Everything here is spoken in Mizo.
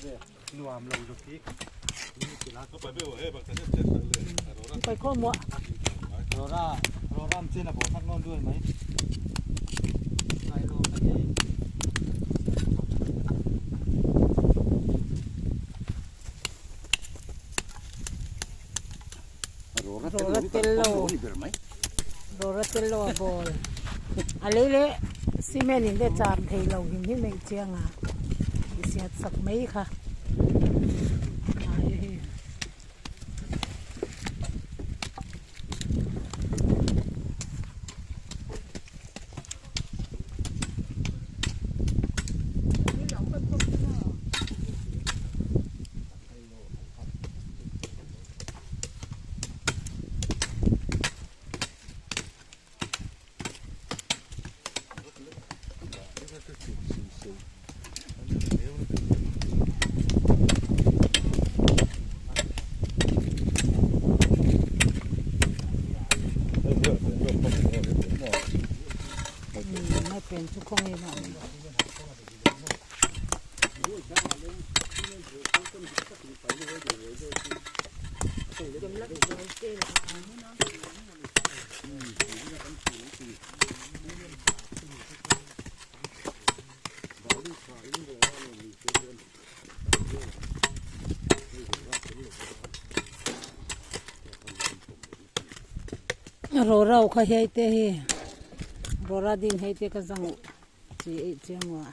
Rora tello rora tello a ball a lei leh cement in te cham thei lo him hi mai chiang a i siat sak mai kha ai hi. Pen chu khaw nge mah ni. Rawra kha hei te hi rawra ding hei te ka zang chi eih chiang a.